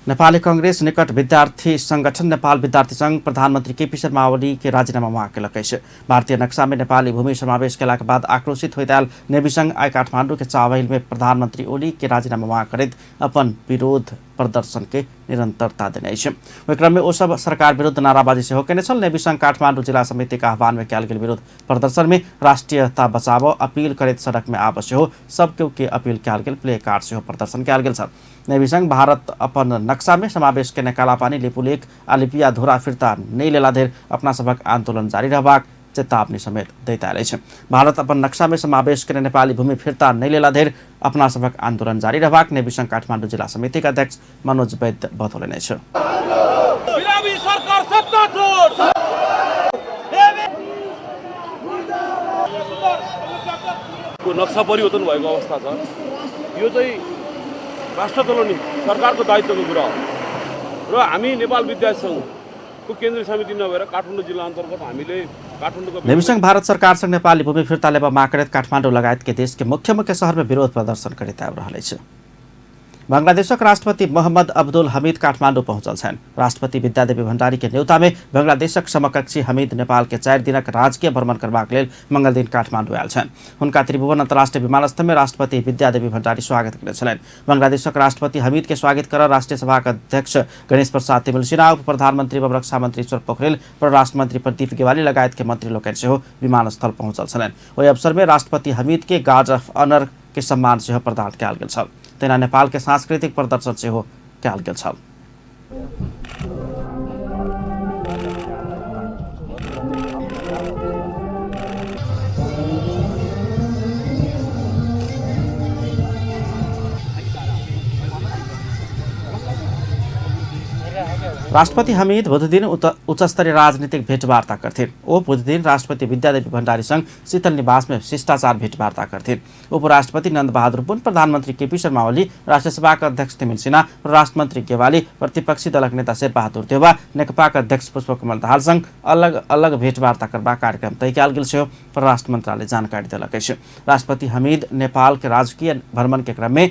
नेपाली कांग्रेस निकट विद्यार्थी संगठन नेपाल विद्यार्थी संघ प्रधानमंत्री केपी शर्मा ओली के राजीनामा माग केलक अछि। भारतीय नक्शा में नेपाली भूमि समावेश केलाक बाद आक्रोशित होइत आयल नेवी संघ आइ काठमांडू के चावहिल में प्रधानमंत्री ओली के राजीनामा माग करैत अपन विरोध प्रदर्शन के निरंतरता देने अछि। ओहि क्रम में ओ सब सरकार विरुद्ध नाराबाजी सेहो केने छल। नेवी संघ काठमांडू जिला समिति के आह्वान में कयल गेल विरोध प्रदर्शन में राष्ट्रीयता बचाबो अपील करैत सड़क में आब सेहो सब केओ के अपील कयल गेल प्ले कार्ड सेहो प्रदर्शन कयल गेल छल। नेवी संघ भारत अपन नक्शा में समावेश केने कालापानी लिपुलेख आ लिपिया धोरा फिर्ता नहि लेला धरि अपना सभक आंदोलन जारी रहबाक चेतावनी समेत दैत आयल अछि। भारत अपन नक्शा में समावेश केने नेपाली भूमि फिर्ता नहि लेला धरि अपना सभक आंदोलन जारी रहबाक नेवी संघ काठमांडू जिला समिति के अध्यक्ष मनोज वैद्य बतौलनि अछि। नक्सा परिवर्तन भएको अवस्था छ। यो चाहिँ राष्ट्र चलाउने सरकारको दायित्वको कुरा हो र हामी नेपाल विद्यार्थी सङ्घको केन्द्रीय समिति नभएर काठमाडौँ जिल्ला अन्तर्गत हामीले काठमाडौँको नेवी संघ भारत सरकारसँग नेपाली भूमि फिर्ता लेबा माग करैत काठमाडौँ लगायत के देश के मुख्य मुख्य शहर में विरोध प्रदर्शन करैत आबि रहल अछि। बांग्लादेशक राष्ट्रपति मोहम्मद अब्दुल हमीद काठमाडौँ पहुँचल छनि। राष्ट्रपति विद्यादेवी भण्डारी के न्योता में बांग्लादेशक समकक्षी हमीद नेपाल के 4 दिनक राजकीय भ्रमण करबाक लेल मंगलदिन काठमाडौँ आयल छनि। हुनका त्रिभुवन अंतर्राष्ट्रीय विमानस्थल में राष्ट्रपति विद्यादेवी भण्डारी स्वागत केने छलनि। बांग्लादेशक राष्ट्रपति हमीद के स्वागत कर राष्ट्रीय सभाक अध्यक्ष गणेश प्रसाद तिमिल सिन्हा, उप प्रधानमंत्री एवं रक्षा मंत्री ईश्वर पोखरेल, परराष्ट्र मंत्री प्रदीप गेवाली लगायत के मंत्री लोकनि सेहो विमानस्थल पहुँचल छलनि। ओहि अवसर में राष्ट्रपति हमीद के गार्ड ऑफ ऑनर के सम्मान सेहो प्रदान कयल गेल छल। तहिना नेपाल के सांस्कृतिक प्रदर्शन सेहो कयल गेल छल। राष्ट्रपति हमीद बुधदिन उच्चस्तरीय राजनीतिक भेंटवार्ता करथिन। ओ बुधदिन राष्ट्रपति विद्यादेवी भण्डारी संग शीतल निवास में शिष्टाचार भेंटवार्ता करथिन। उपराष्ट्रपति नंद बहादुर पुन, प्रधानमंत्री केपी शर्मा ओली, राष्ट्रीय सभाक अध्यक्ष तिमिल सिन्हा, परराष्ट्र मंत्री गेवाली, प्रतिपक्षी दलक नेता शेरबहादुर देउवा, नेकपाक अध्यक्ष पुष्पकमल दाहाल संग अलग अलग भेंटवार्ता करबाक कार्यक्रम तय कयल गेल सेहो परराष्ट्र मंत्रालय जानकारी देलक अछि। राष्ट्रपति हमीद नेपाल के राजकीय भ्रमण के क्रम में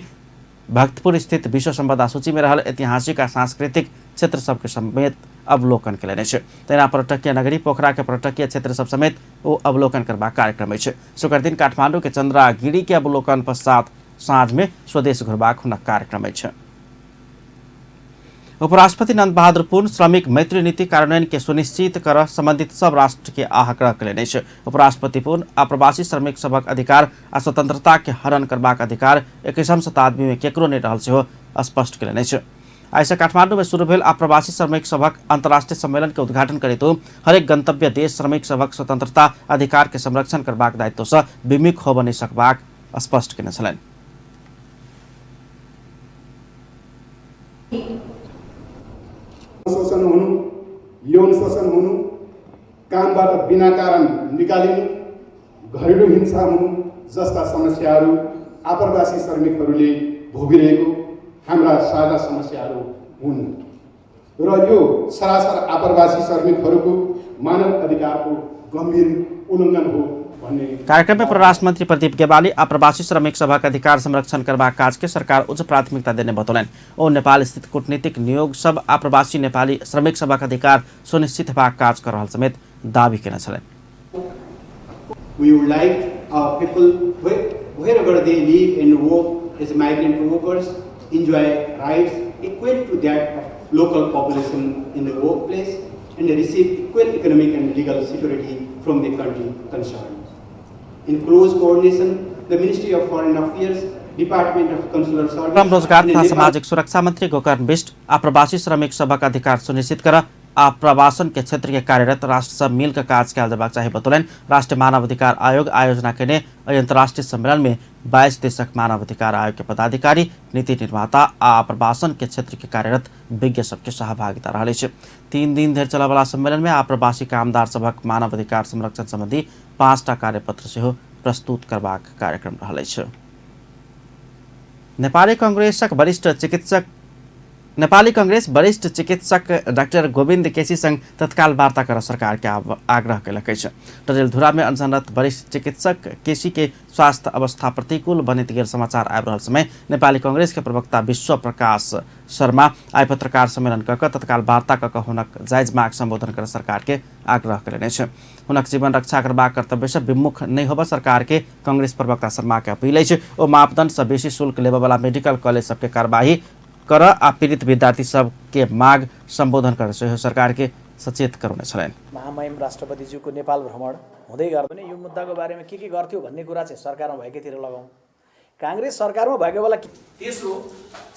भक्तपुर स्थित विश्व सम्पदा सूची में रहल ऐतिहासिक आ सांस्कृतिक क्षेत्र सबके समेत अवलोकन केलनि अछि। तहिना पर्यटकीय नगरी पोखरा के पर्यटकीय क्षेत्र सब समेत ओ अवलोकन करबाक कार्यक्रम अछि। शुक्रदिन काठमांडू के चंद्रागिरी के अवलोकन पश्चात साँझ में स्वदेश घुरबाक हुनक कार्यक्रम अछि। उपराष्ट्रपति नंद बहादुर पुन श्रमिक मैत्री नीति कार्यान्वयन के सुनिश्चित कर संबंधित सब राष्ट्र के आग्रह केलनि अछि। उपराष्ट्रपति पुन आप्रवासी श्रमिक सभक अधिकार आ स्वतंत्रता के हरण करबाक अधिकार 21म शताब्दी में केकरो नहि रहल सेहो स्पष्ट केलनि अछि। आइसँ काठमांडू में शुरू भेल आप्रवासी श्रमिक सभक अंतर्राष्ट्रीय सम्मेलन के उद्घाटन करैत हरेक गंतव्य देश श्रमिक सभक स्वतंत्रता अधिकार के संरक्षण करबाक दायित्व सँ विमुख होबय नहि सकबाक स्पष्ट केने छलनि। शोषण हुनु, यौन शोषण हुनु, कामबाट बिना कारण निकालिनु, घरेलु हिंसा हुनु जस्ता समस्याहरू आप्रवासी श्रमिकहरूले भोगिरहेको हाम्रा साझा समस्याहरू हुन् र यो सरासर आप्रवासी श्रमिकहरूको मानव अधिकारको गम्भीर उल्लङ्घन हो भन्ने। कार्यक्रम में परराष्ट्र मंत्री प्रदीप गेवाली आप्रवासी श्रमिक सभक अधिकार संरक्षण करबाक काज के सरकार उच्च प्राथमिकता देने बतौलनि। ओ नेपाल स्थित कूटनीतिक नियोग सब आप्रवासी नेपाली श्रमिक सभक अधिकार सुनिश्चित हेबाक काज कर रहल समेत दावी केने छलनि। We would like our people wherever they live and work as migrant workers enjoy rights equal to that of local population in the workplace and receive equal economic and legal security from the country concerned. In close coordination, the Ministry of Foreign Affairs, Department of Consular Service, श्रम रोजगार तथा सामाजिक सुरक्षा मंत्री गोकर्ण बिष्ट आप्रवासी श्रमिक सभक अधिकार सुनिश्चित कर आप्रवासन के क्षेत्र के कार्यरत राष्ट्र सब मिलकर काज कयल जेबाक चाही बतौलनि। राष्ट्रीय मानवाधिकार आयोग आयोजना केने एहि अंतर्राष्ट्रीय सम्मेलन में 22 देशक मानवाधिकार आयोग के पदाधिकारी, नीति निर्माता आ आप्रवासन के क्षेत्र के कार्यरत विज्ञ सबके सहभागिता रहल अछि। 3 दिन धरि चलयवला सम्मेलन में आप्रवासी कामदार सभक मानवाधिकार संरक्षण संबंधी 5टा कार्यपत्र सेहो प्रस्तुत करबाक कार्यक्रम रहल अछि। नेपाली कांग्रेसक वरिष्ठ चिकित्सक नेपाली कांग्रेस वरिष्ठ चिकित्सक डाक्टर गोविन्द केसी संग तत्काल वार्ता कर सरकार के आग्रह केलक अछि। डडेलधुरा में अनशनरत वरिष्ठ चिकित्सक केसी के स्वास्थ्य अवस्था प्रतिकूल बनैत गेल समाचार आबि रहल समय नेपाली कांग्रेस के प्रवक्ता विश्व प्रकाश शर्मा आइ पत्रकार सम्मेलन कऽ तत्काल वार्ता कऽ हुनक जायज माग सम्बोधन कर सरकार के आग्रह कयलनि अछि। हुनक जीवन रक्षा करबाक कर्तव्य से विमुख नहि होबय सरकार के कांग्रेस प्रवक्ता शर्मा के अपील अछि। ओ मापदंड से बेसी शुल्क लेबयवला मेडिकल कॉलेज सबके कार्यवाही कर आ पीड़ित विद्यार्थी सबके माग सम्बोधन कर सेहो सरकार के सचेत करौने छलनि। महामहिम राष्ट्रपतिज्यूको नेपाल भ्रमण हुँदै गर्दा पनि यो मुद्दाको बारेमा के गर्थ्यो भन्ने कुरा चाहिँ सरकारमा भएकैतिर लगाउँ। काङ्ग्रेस सरकारमा भएको बेला तेस्रो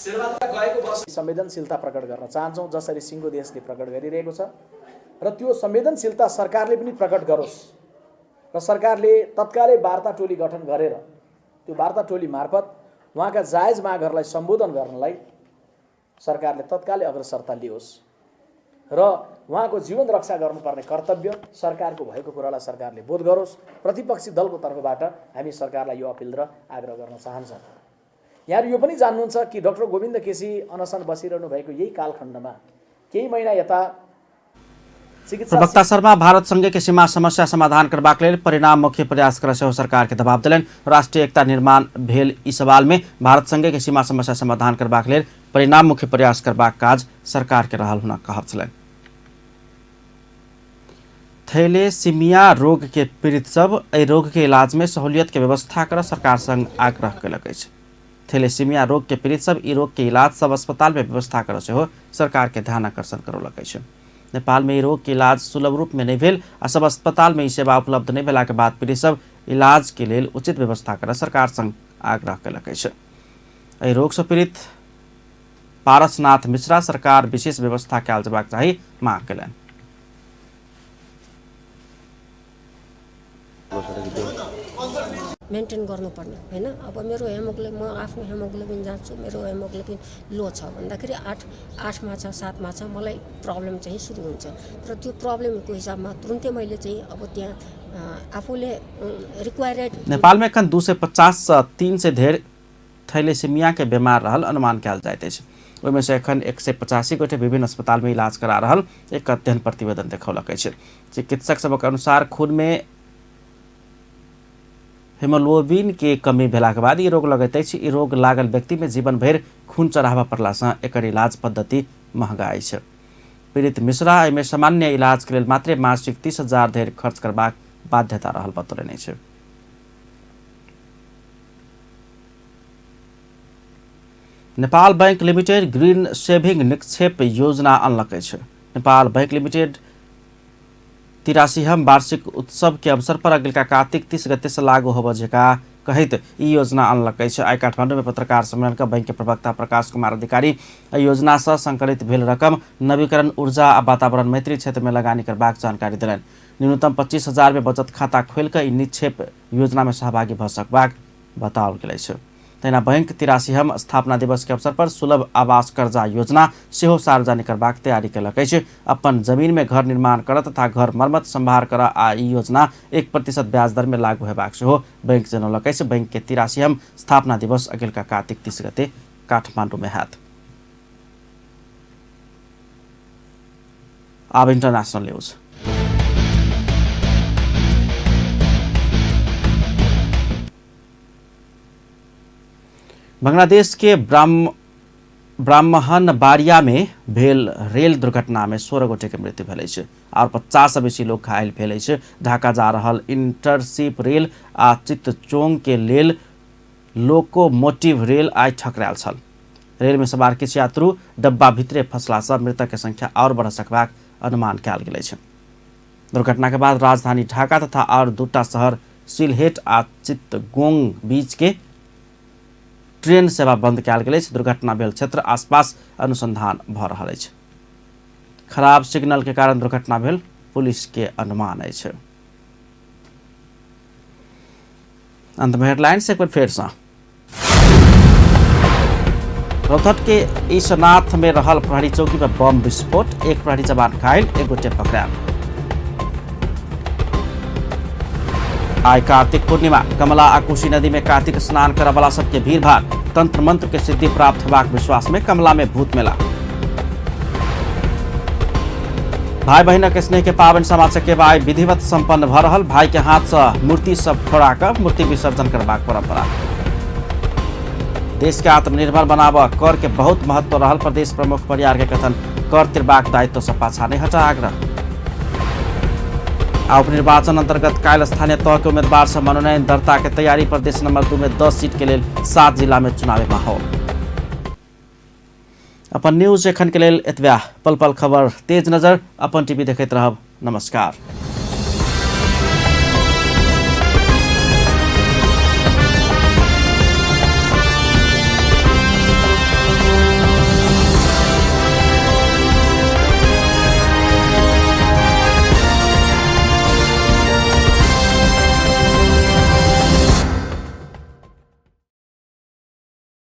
शेरबहादुर गएको वर्ष संवेदनशीलता प्रकट गर्न चाहन्छौँ, जसरी सिङ्गो देशले प्रकट गरिरहेको छ र त्यो संवेदनशीलता सरकारले पनि प्रकट गरोस् र सरकारले तत्कालै वार्ता टोली गठन गरेर त्यो वार्ता टोली मार्फत उहाँका जायज मागहरूलाई सम्बोधन गर्नलाई सरकारले तत्कालै अग्रसरता लियोस् र उहाँको जीवन रक्षा गर्नुपर्ने कर्तव्य सरकारको भएको कुरालाई सरकारले बोध गरोस्। प्रतिपक्षी दलको तर्फबाट हामी सरकारलाई यो अपिल र आग्रह गर्न चाहन्छौँ। यहाँहरू यो पनि जान्नुहुन्छ कि डाक्टर गोविन्द केसी अनसन बसिरहनु भएको यही कालखण्डमा केही महिना यता प्रवक्ता शर्मा भारत संघ के सीमा समस्या समाधान करबाक लेल परिणाममुखी प्रयास कर सेहो सरकार के दबाव देलनि। राष्ट्रीय एकता निर्माण भेल ई सवाल में भारत संघ के सीमा समस्या समाधान करबाक लेल परिणाममुखी प्रयास करबाक काज सरकार के रहल हुनक कहब छलनि। थैलेसीमिया रोग के पीड़ित सब एहि रोग के इलाज में सहूलियत के व्यवस्था कर सरकार संग आग्रह कयलक अछि। थैलेसीमिया रोग के पीड़ित सब ई रोग के इलाज सब अस्पताल में व्यवस्था कर सेहो सरकार के ध्यान आकर्षण करौलक अछि। नेपाल में ई रोग के इलाज सुलभ रूप में नहीं भेल आ सब अस्पताल में ई सेवा उपलब्ध नहीं भेला के बाद पीड़ित सब इलाज के लेल उचित व्यवस्था कर सरकार संग आग्रह कयलक अछि। एहि रोग से पीड़ित पारसनाथ मिश्रा सरकार विशेष व्यवस्था कयल जेबाक चाही मांग कयलनि। मेन्टेन गर्नुपर्ने हैन। अब मेरो हेमोग्लोबिन, म आफ्नो हेमोग्लोबिन जान्छु, मेरो हेमोग्लोबिन लो छ भन्दाखेरि 8 मा छ, 7 मा छ, मलाई प्रब्लम चाहिँ सुरु हुन्छ। तर त्यो प्रब्लमको हिसाबमा तुरुन्तै मैले चाहिँ अब त्यहाँ आफूले रिक्वायर्ड नेपाल में एखन 250 से 300 धेर थैलेसीमिया के बीमार रहल अनुमान कयल जाइत अछि। ओहिमे से एखन 185 गोटे विभिन्न अस्पताल में इलाज करा रहल एक अध्ययन प्रतिवेदन देखौलक अछि। चिकित्सक सबक अनुसार खून में हेमोग्लोबिन के कमी भेलाक बाद ई रोग लगैत अछि। ई रोग लागल व्यक्ति में जीवन भरि खून चढ़ाबऽ पड़लासँ एकर इलाज पद्धति महंगा अछि। पीड़ित मिश्रा एहिमे सामान्य इलाज के लेल मात्रे मासिक 30,000 धरि खर्च करबाक बाध्यता रहल बतौलनि अछि। Nepal bank limited green saving निक्षेप योजना अनलक अछि। नेपाल बैंक लिमिटेड 83हम वार्षिक उत्सव के अवसर पर अगिलका कार्तिक 30 गते से लागू होबय जका कहैत ई योजना अनलक अछि। आइ काठमाडौँ में पत्रकार सम्मेलन क बैंक के प्रवक्ता प्रकाश कुमार अधिकारी एहि योजना से संकलित भेल रकम नवीकरण ऊर्जा आ वातावरण मैत्री क्षेत्र में लगानी करबाक जानकारी देलनि। न्यूनतम 25,000 में बचत खाता खोलि कऽ ई निक्षेप योजना में सहभागी भऽ सकबाक बताओल गेल अछि। तहिना बैंक 83हम स्थापना दिवस के अवसर पर सुलभ आवास कर्जा योजना सेहो सार्वजनिक करबाक तैयारी कयलक अछि। अपन जमीन में घर निर्माण कर तथा घर मरम्मत संभार कर आ ई योजना 1% ब्याज दर में लागू हेबाक सेहो बैंक जनौलक अछि। बैंक के 83हम स्थापना दिवस अगिलका कार्तिक 30 गते काठमाडौँ में हैत। आब इंटरनेशनल न्यूज। बांग्लादेश के ब्राह्मणबारिया में भेल रेल दुर्घटना में 16 गोटे के मृत्यु भेल अछि और 50 से बेसी लोग घायल भेल अछि। ढाका जा रहल इंटरशिप रेल आ चित्तचोंग के लेल लोकोमोटिव रेल आइ ठकरायल छल। रेल में सवार किछु यात्रु डब्बा भितरे फंसला से मृतक के संख्या और बढ़ सकबाक अनुमान कयल गेल अछि। दुर्घटना के बाद राजधानी ढाका तथा और दूटा शहर सिलहेट आ चित्तगोंग बीच के ट्रेन सेवा बंद कयल गेल अछि। दुर्घटना भेल क्षेत्र आसपास अनुसंधान भऽ रहल अछि। खराब सिग्नल के कारण दुर्घटना भेल पुलिस के अनुमान अछि। अंत में हेडलाइंस एक बेर फेर सँ। रौतहट के ईशनाथ में रहल प्रहरी चौकी पर बम विस्फोट, एक प्रहरी जवान घायल, एक गोटे पकड़ायल। आइ कार्तिक पूर्णिमा, कमला आ कोशी नदी में कार्तिक स्नान करऽ वाला सबके भीड़ भाड़, तंत्र मंत्र के सिद्धि प्राप्त होबाक विश्वास में कमला में भूत मेला। भाई बहिनक स्नेह के पाबनि सामा चकेबा आइ विधिवत संपन्न भऽ रहल। भाई के हाथ सँ मूर्ति सब फोड़ा कऽ मूर्ति विसर्जन करबाक परंपरा। देश के आत्मनिर्भर बनाबऽ कर के बहुत महत्व रहल प्रदेश प्रमुख परियार के कथन। कर तिरबाक दायित्व सँ पाछा नहि हटा आग्रह। आ उपनिर्वाचन अंतर्गत काल्हि स्थानीय तह के उम्मीदवार से मनोनयन दर्ता के तैयारी। प्रदेश नंबर 2 में 10 सीट के लेल 7 जिला में चुनावी माहौल। अपन न्यूज एखन के लेल एतबे। पल पल खबर तेज नजर अपन टीवी देखैत रहब। नमस्कार।